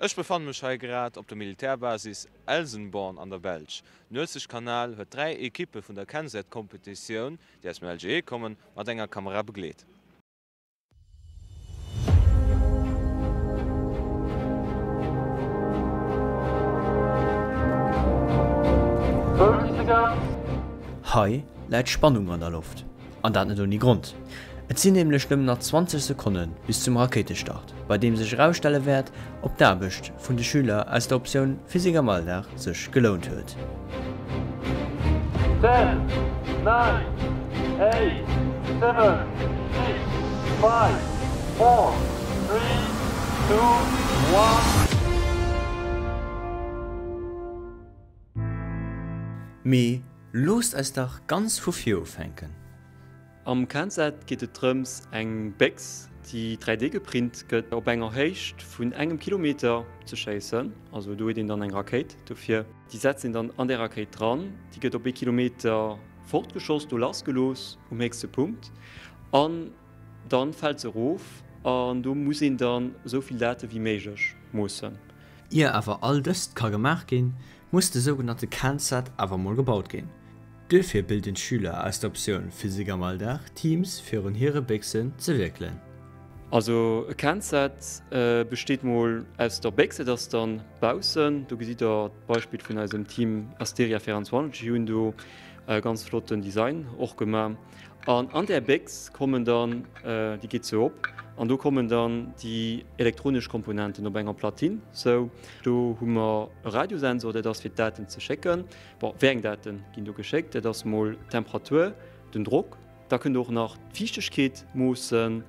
Ech befanne mech hei grad op der Militärbasis Elsenborn an der Belsch. Den Uelzechtkanal huet 3 Ekippe vun der Kensett-Kompetitioun, déi aus dem LGE kommen, mat enger Kamera begleet. Hei läit Spannung an der Loft, an dat net ouni Grond. Et sinn nämlech nëmmen nach 20 Sekonne bis zum Rakéitestart, bei deem sech erausstelle wäert, ob d'Aarbecht vun de Schüler aus der Optioun Physik am Alldag sech gelount huet. 10, 9, 8, 7, 6, 5, 4, 3, 2, 1. Mee loosst eis dach ganz vu vir ufänken. Am Kensett geet et drëms, eng Béchs, déi 3D geprint gëtt, op enger Héicht vun engem Kilometer ze schéissen. Also do huet een dann eng Rakéit dofir. Déi setzt een dann an där Rakéit dran. Déi gëtt op ee Kilometer fortgeschoss, do lassgelooss um héchste Punkt an dann fält se erof an do muss een dann esou vill Date wéi méiglech moossen. Ier awer all dëst ka gemaach ginn, muss de sougenannte Kensett awer mol gebaut ginn. Duerfir bilden d'Schüler aus der Optioun Physik am Alldag Teams fir un hire Béchsen ze wierkelen. Also e Kennset besteet mol aus der Béchs, dat ass dann baussen. Do gesitt der d'Beispill vun eisem Team Asteria 24, déi hunn do e ganz flotten Design och gemaach. An an där Béchs kommen dann, déi geet sou op, an do kommen dann déi elektronesch Komponenten op enger Platine sou. Do hu mer e Radiosensor, dat ass fir d'Daten ze schécken. Bon, wéi eng Date ginn do geschéckt? Dat ass mol d'Temperatur, den Drock, da kënnt Der och nach d'Fiichtegkeet moossen,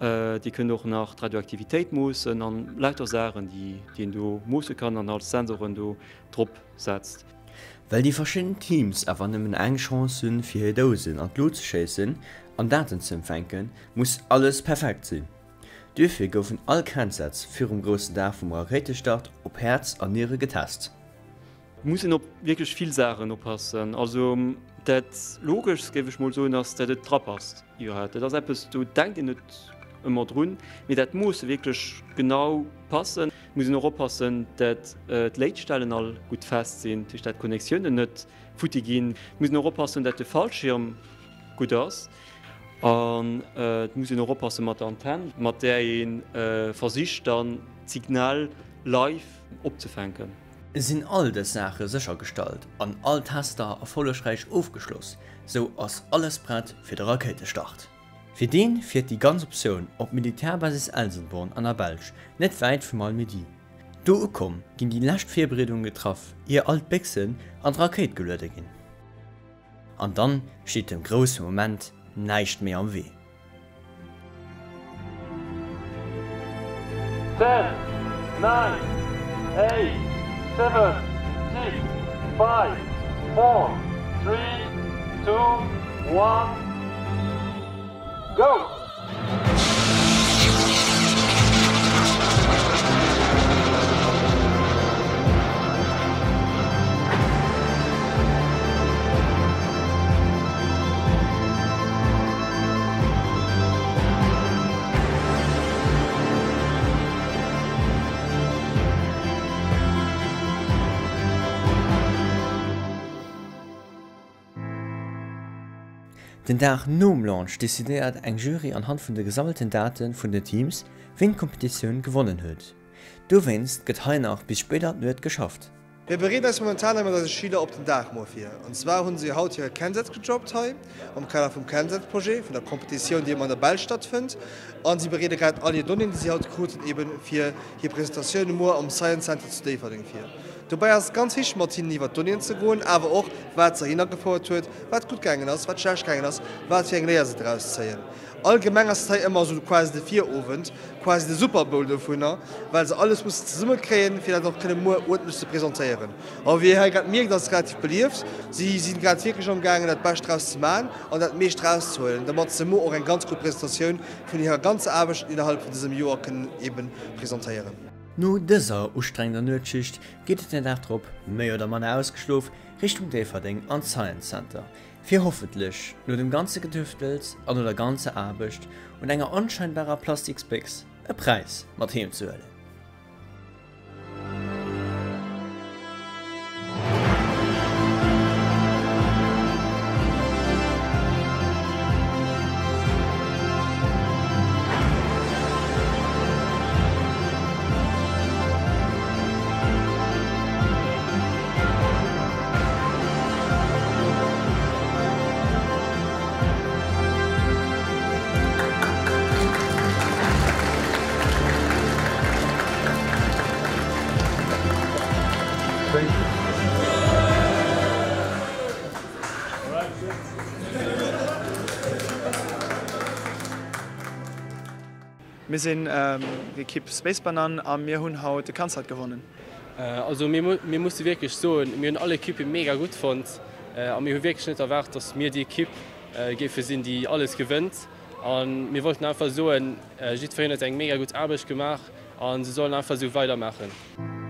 Dir kënnt och nach d'Radioaktivitéit moossen an lauter Saachen, déi een do moosse kann an als Sensoren do drop setzt. Well déi verschidden Teams awer nëmmen eng Chance hunn, fir hir Dousen an d'Lut ze schéissen an Daten ze empfänken, muss alles perfekt sinn. Duerfir goufen all Grenzsätz virum groussen Dag vum Rakéitestart op Häerz an Niere getest. Et muss een op wierklech vill Saachen oppassen. Also dat Logeschst, géif ech mol soen, ass, dat et drapasst iwwerhaapt. Dat ass eppes, do denkt een net ëmmer drun, mee dat muss wierklech genau passen. Et muss een och oppassen, dat d'Léitstellen all gutt fest sinn, dat heescht, dat d'Connectiounen net futti ginn. Et muss een och oppassen, dat de Fallschirm gutt ass. An et muss een och oppasse mat der Antenn, mat där ee versicht dann d'Signal live opzefänken. Sinn all dës Saache séchergestallt an all Tester erfollegräich ofgeschloss, sou ass alles prett fir de Rakéitestart. Fir deen fiert déi ganz Optioun op d'Militärbasis Elsenborn an der Belsch, net wäit vu Malmedy. Do ukomm ginn déi lescht Virbereedunge getraff, ier all d'Béchsen an d'Rakéit geluede ginn. An dann steet dem grousse Moment näischt méi am Wee. 10, 9, 8, 7, 6, 5, 4, 3, 2, 1, go! Den Dag nom Launch decidéiert eng Jury anhand vun de gesammelten Date vun den Teams, ween d'Kompetitioun gewonnen huet. Dowéinst gëtt hei nach bis spéit an d'Nuet geschafft. Mir bereeden eis momentan hei mat eise Schüler op den Dag muer vir. An zwar hunn si haut hire Kensatz gedroppt hei am Kader vum Kensatz-Projet, vun der Competitioun, déi ëmmer an der Belsch stattfënnt. An si bereede grad all hir Donnéeën, déi si haut kruten, eben fir hir Presentatioun muer am Science Center zu Déifferdeng vir. Dobäi ass et ganz wichteg mat hinnen iwwer d'Donnéeën ze goen, awer och wat se heihinner gefouert huet, wat gutt gaangen ass, wat schlecht gaangen ass, wat fir eng Léier se draus zéien. Allgemeng ass et hei ëmmer esou quasi de Virowend, quasi de Super Bowl dovunner, well se alles mussen zesumme kréien, fir dat och kënne muer uerdentlech ze presentéieren. A wéi dir hei grad mierkt, ass et relativ belieft. Si si grad wierklech amgaangen dat Bescht draus ze maachen an dat meescht rauszehuelen, domat se muer och eng ganz gutt Presentatioun vun hirer ganzer Aarbecht innerhalb vun dësem Joer kënnen eeben presentéieren. No dëser ustrengender Nuetschicht geet et den Dag drop, méi oder manner ausgeschlof, Richtung Déifferdeng an d'Science Center, fir hoffentlech no dem ganze Getüftels an no der ganzer Aarbecht un enger onscheinbarer Plastiksbéchs e Präis mat heem ze huelen. Mir sinn d'Ekipp Space Banann a mir hunn haut de CanSat gewonnen. Also mir musse wierklech soen, mir hunn all Ekippe mega gutt fonnt a mir hu wierklech net erwaart, datt mir déi Ekipp géife sinn, déi alles gewënnt. A mir wollten einfach soen, jiddwereen huet eng mega gutt Aarbecht gemaach a se sollen einfach esou weidermaachen.